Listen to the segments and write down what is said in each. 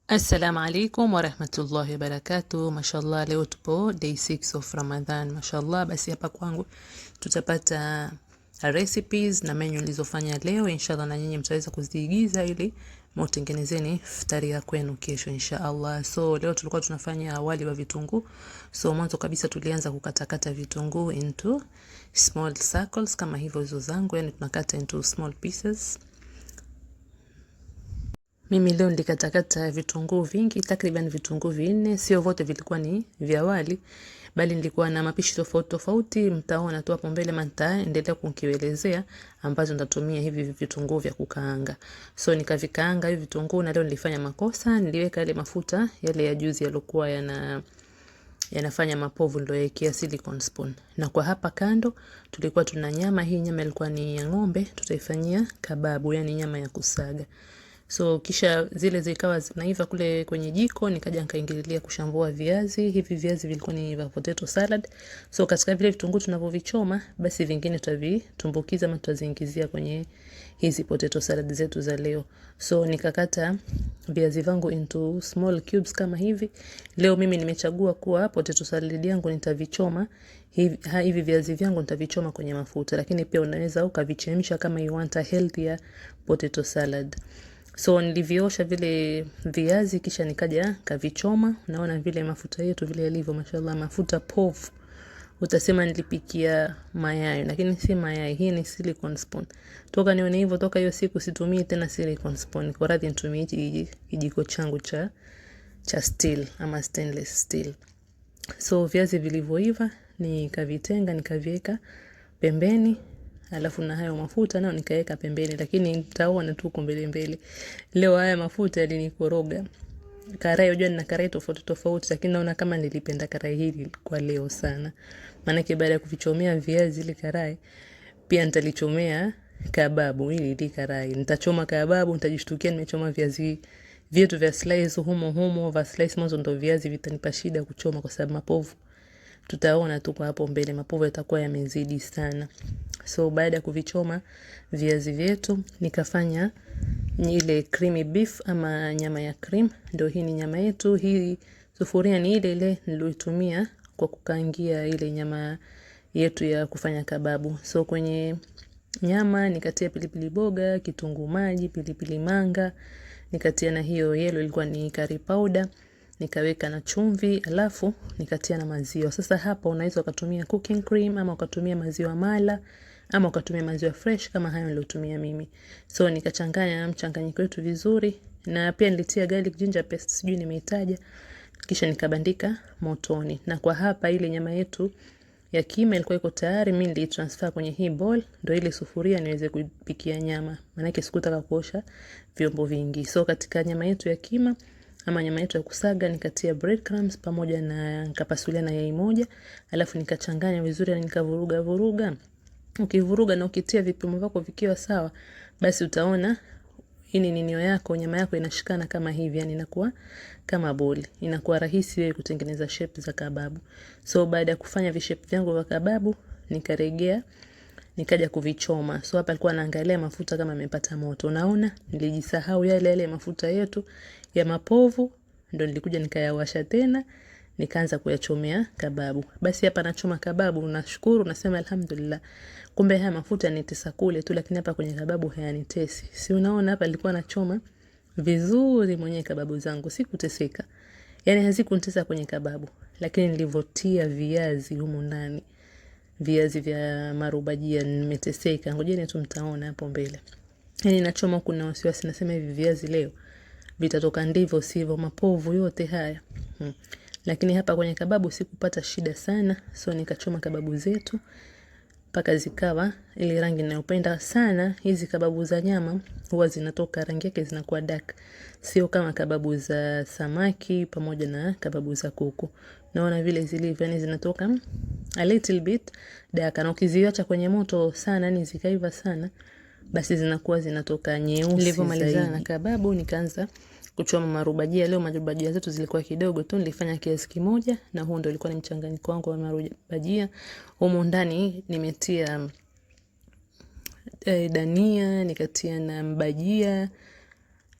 Assalamu alaikum warahmatullahi wabarakatuh. Mashallah, leo tupo day 6 of Ramadhan. Mashallah, basi hapa kwangu tutapata recipes na menu nilizofanya leo inshallah, na nyinyi mtaweza kuziigiza ili mutengenezeni iftari ya kwenu kesho inshallah. So leo tulikuwa tunafanya wali wa vitunguu. So mwanzo kabisa tulianza kukatakata vitunguu into small circles kama hivyo hizo zangu, yani tunakata into small pieces. Mimi leo nilikatakata vitunguu vingi, takriban vitunguu vinne. Sio vote vilikuwa ni vya wali, bali nilikuwa na mapishi tofauti tofauti. Mtaona tu hapo mbele, nitaendelea kukielezea ambazo nitatumia hivi vitunguu vya kukaanga. So nikavikaanga hivi vitunguu, na leo nilifanya makosa, niliweka yale mafuta yale ya juzi yaliokuwa yanafanya mapovu, ndio yakia silicone spoon. Na kwa hapa kando tulikuwa tuna nyama. Hii nyama ilikuwa ni ya ng'ombe, tutaifanyia kababu, yani nyama ya kusaga. So kisha zile zikawa zinaiva kule kwenye jiko, nikaja nikaingililia kushambua viazi. Hivi viazi vilikuwa ni vya potato salad. So katika vile vitunguu tunavyovichoma, basi vingine tutavitumbukiza ama tutaziingizia kwenye hizi potato salad zetu za leo. So nikakata viazi vangu into small cubes kama hivi. Leo mimi nimechagua kuwa potato salad yangu nitavichoma hivi viazi vyangu nitavichoma kwenye mafuta, lakini pia unaweza ukavichemsha kama you want a healthier potato salad. So niliviosha vile viazi kisha nikaja kavichoma. Naona vile mafuta yetu vile yalivyo, mashallah, mafuta povu. Utasema nilipikia mayai, lakini si mayai, hii ni silicone spoon. Toka nione hivyo, toka hiyo siku situmii tena silicone spoon. Kwa radhi nitumie hichi kijiko changu cha steel ama stainless steel. So viazi vilivyoiva nikavitenga nikaviweka pembeni. Alafu na hayo mafuta nayo nikaweka pembeni, lakini nitaona tu huko mbele mbele. Leo haya mafuta yalinikoroga. Karai, unajua nina karai tofauti tofauti, lakini naona kama nilipenda karai hili kwa leo sana. Maanake baada ya kuvichomea viazi ile karai, pia nitalichomea kababu hili ili karai. Nitachoma kababu, nitajishtukia nimechoma viazi vyetu vya slice humo humo, vya slice mwanzo ndo viazi vitanipa shida kuchoma kwa sababu mapovu. Tutaona tu kwa hapo mbele mapovu yatakuwa yamezidi sana. So baada ya kuvichoma viazi vyetu nikafanya ile creamy beef ama nyama ya cream. Ndio hii ni nyama yetu. Hii sufuria ni ile ile niliyoitumia kwa kukaangia ile nyama yetu ya kufanya kababu. So kwenye nyama nikatia pilipili boga, kitunguu maji, pilipili manga, nikatia na hiyo yellow ilikuwa ni curry powder, nikaweka na chumvi, alafu nikatia na maziwa. Sasa hapa unaweza ukatumia cooking cream ama ukatumia maziwa mala ama ukatumia maziwa fresh kama hayo niliyotumia mimi. So nikachanganya mchanganyiko wetu vizuri, na pia nilitia garlic ginger paste, sijui nimeitaja, kisha nikabandika motoni. Na kwa hapa ile nyama yetu ya kima ilikuwa iko tayari, mimi nilitransfer kwenye hii bowl ndio ile sufuria niweze kupikia nyama, maanake sikutaka kuosha vyombo vingi. So katika nyama yetu ya kima ama nyama yetu ya kusaga nikatia breadcrumbs pamoja na nikapasulia na yai moja, alafu nikachanganya vizuri na nikavuruga vuruga. Ukivuruga na ukitia vipimo vyako vikiwa sawa, basi utaona hii ni ninio yako, nyama yako inashikana kama hivi, yani inakuwa kama boli. Inakuwa rahisi wewe kutengeneza shape za kababu. So baada ya kufanya vishape vyangu vya kababu, nikaregea nikaja kuvichoma. So hapa alikuwa anaangalia mafuta kama yamepata moto. Unaona, nilijisahau yale yale mafuta yetu ya mapovu, ndo nilikuja nikayawasha tena, nikaanza kuyachomea kababu. Basi hapa nachoma kababu, nashukuru nasema alhamdulillah. Kumbe haya mafuta yanitesa kule tu, lakini hapa kwenye kababu hayanitesi. Si unaona hapa nilikuwa nachoma vizuri mwenyewe kababu zangu, sikuteseka. Yani hazikunitesa kwenye kababu, lakini nilivotia viazi humu ndani, viazi vya marubajia nimeteseka. Ngojeni tu mtaona hapo mbele. Yani nachoma, kuna wasiwasi, nasema hivi viazi leo vitatoka ndivyo sivyo, mapovu yote haya. Lakini hapa kwenye kababu sikupata shida sana, so nikachoma kababu zetu mpaka zikawa ile rangi ninayopenda sana. Hizi kababu za nyama huwa zinatoka rangi yake zinakuwa dark, sio kama kababu za samaki pamoja na kababu za kuku. Naona vile zilivyo, yani zinatoka a little bit dark, na ukiziacha kwenye moto sana, yani zikaiva sana, basi zinakuwa zinatoka nyeusi. Nilivyomalizana na kababu nikaanza kuchoma marubajia. Leo marubajia zetu zilikuwa kidogo tu, nilifanya kiasi kimoja, na huu ndio ulikuwa ni mchanganyiko wangu wa marubajia. Humu ndani nimetia dania, nikatia na mbajia,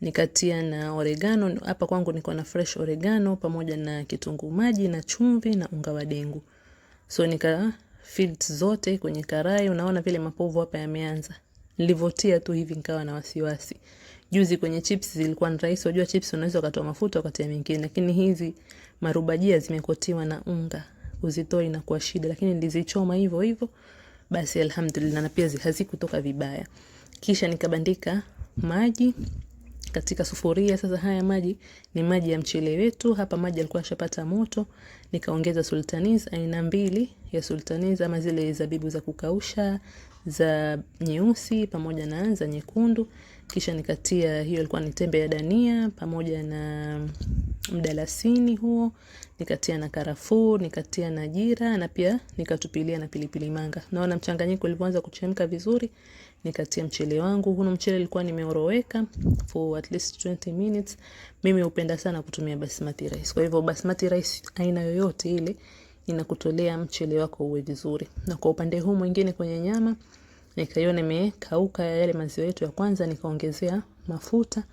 Nikatia na oregano. Hapa kwangu niko na fresh oregano pamoja na kitunguu maji na chumvi na unga wa dengu. So nika fill zote kwenye karai. Unaona vile mapovu hapa yameanza. Nilivotia tu hivi nikawa na wasiwasi. Juzi kwenye chips zilikuwa ni rahisi. Unajua chips unaweza ukatoa mafuta ukatia mengine, lakini hizi marubajia zimekotiwa na unga, kuzitoa inakuwa shida, lakini nilizichoma hivyo hivyo, basi alhamdulillah, na pia hazikutoka vibaya. Kisha nikabandika maji katika sufuria. Sasa haya maji ni maji ya mchele wetu. Hapa maji yalikuwa yashapata moto, nikaongeza sultanis aina mbili ya sultanis, ama zile zabibu za kukausha za nyeusi pamoja na za nyekundu. Kisha nikatia, hiyo ilikuwa ni tembe ya dania pamoja na mdalasini huo, nikatia na karafuu, nikatia na jira na pia nikatupilia na pilipili manga. Naona mchanganyiko ulipoanza kuchemka vizuri, nikatia mchele wangu. Huno mchele ulikuwa nimeoroweka for at least 20 minutes. Mimi hupenda sana kutumia basmati rice. Kwa hivyo basmati rice aina yoyote ile inakutolea mchele wako uwe vizuri. Na kwa upande huu mwingine kwenye nyama, nikaiona imekauka yale maziwa yetu ya kwanza, nikaongezea mafuta,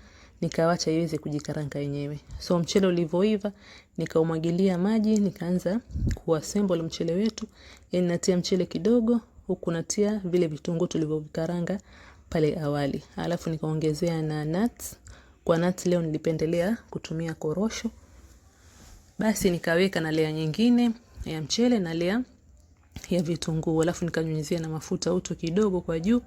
nikawacha iweze kujikaranga yenyewe. So mchele ulivyoiva, nikaumwagilia maji, nikaanza kuassemble mchele wetu. Yaani natia mchele kidogo, huku natia vile vitunguu tulivyovikaranga pale awali. Alafu nikaongezea na nuts. Kwa nuts leo nilipendelea kutumia korosho. Basi nikaweka na layer nyingine ya mchele na layer ya vitunguu, alafu nikanyunyizia na mafuta uto kidogo kwa juu.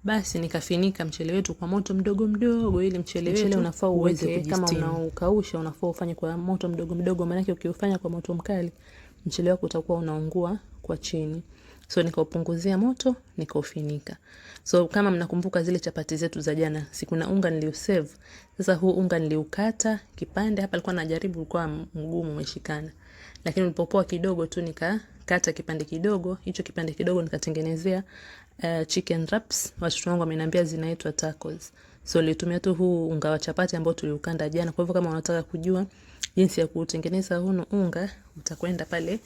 Basi nikafinika mchele wetu kwa moto mdogo mdogo, ili mchele wetu unafaa uweze, kama unaukausha unafaa ufanye kwa moto mdogo mdogo, maana ukiufanya kwa moto mkali mchele wako utakuwa unaungua kwa chini. So nikaupunguzia moto nikaufinika. So kama mnakumbuka zile chapati zetu za jana, si kuna unga niliusave. Sasa huu unga niliukata kipande hapa, alikuwa najaribu, ulikuwa mgumu umeshikana. Lakini ulipopoa kidogo tu nikakata kipande kidogo, hicho kipande kidogo nikatengenezea chicken wraps. Watoto wangu wameniambia zinaitwa tacos. So nilitumia tu huu unga wa chapati ambao tuliukanda jana. Kwa hivyo kama unataka kujua jinsi ya kuutengeneza huu unga, utakwenda pale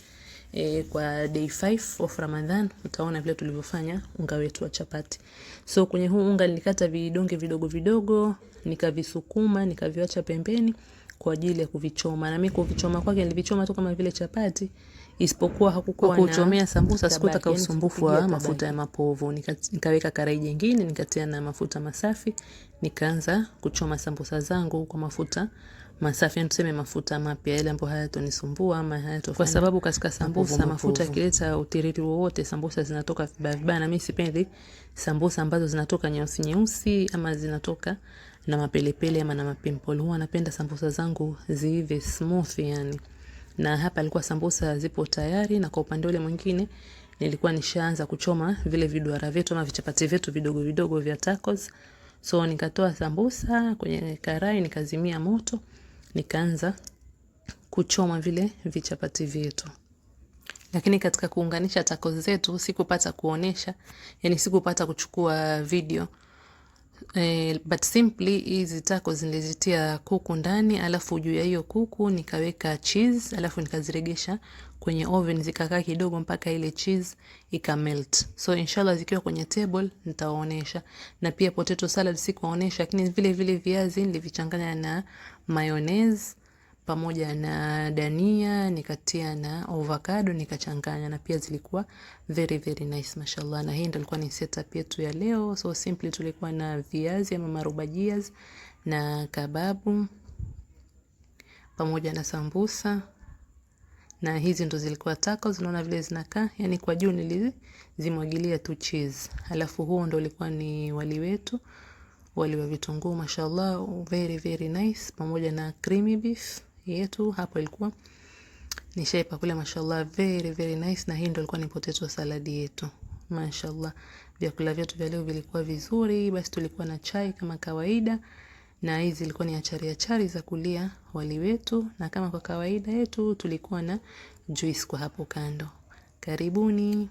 kwa day 5 of Ramadhan utaona vile tulivyofanya unga wetu wa chapati. So kwenye huu unga nilikata vidonge vidogo vidogo, nikavisukuma, nikaviacha pembeni kwa ajili ya kuvichoma. Na mimi kuvichoma kwake nilivichoma tu kama vile chapati, isipokuwa hakukuwa na kuchomea sambusa, sikutaka usumbufu wa mafuta ya mapovu. Nikaweka karai jingine, nikatia na mafuta masafi, nikaanza kuchoma sambusa zangu kwa mafuta masafi, yani tuseme mafuta mapya yale ambayo hayatonisumbua ama hayatofanya, kwa sababu katika sambusa mafuta yakileta utiriri wowote sambusa zinatoka vibaya vibaya, na mimi sipendi sambusa ambazo zinatoka nyeusi nyeusi ama zinatoka na mapelepele ama na mapimple. Huwa napenda sambusa zangu ziive smooth yani. Na hapa alikuwa sambusa zipo tayari, na kwa upande ule mwingine nilikuwa nishaanza kuchoma vile viduara vyetu ama vichapati vyetu vidogo vidogo vya tacos. So nikatoa sambusa kwenye karai, nikazimia moto, nikaanza kuchoma vile vichapati vyetu. Lakini katika kuunganisha tacos zetu sikupata kuonesha, yani sikupata kuchukua video. But simply hizi tacos nilizitia kuku ndani, alafu juu ya hiyo kuku nikaweka cheese, alafu nikaziregesha kwenye oven zikakaa kidogo mpaka ile cheese ikamelt. So inshallah zikiwa kwenye table nitawaonesha. Na pia potato salad sikuwaonesha, lakini vile vile viazi nilivichanganya na mayonnaise pamoja na dania, nikatia na avocado nikachanganya, na pia zilikuwa very very nice mashallah. Na hii ndio ilikuwa ni setup yetu ya leo. So simply tulikuwa na viazi ama marubajias na kababu pamoja na sambusa, na hizi ndo zilikuwa tacos. Unaona vile zinakaa, yani kwa juu nilizimwagilia tu cheese. Alafu huo ndo ulikuwa ni wali wetu, wali wa vitunguu mashallah, very very nice, pamoja na creamy beef yetu hapo ilikuwa nishaipakula mashallah, very very nice. Na hii ndo ilikuwa ni potato salad yetu mashallah. Vyakula vyetu vya leo vilikuwa vizuri. Basi tulikuwa na chai kama kawaida, na hizi zilikuwa ni achari achari za kulia wali wetu, na kama kwa kawaida yetu tulikuwa na juice kwa hapo kando. Karibuni.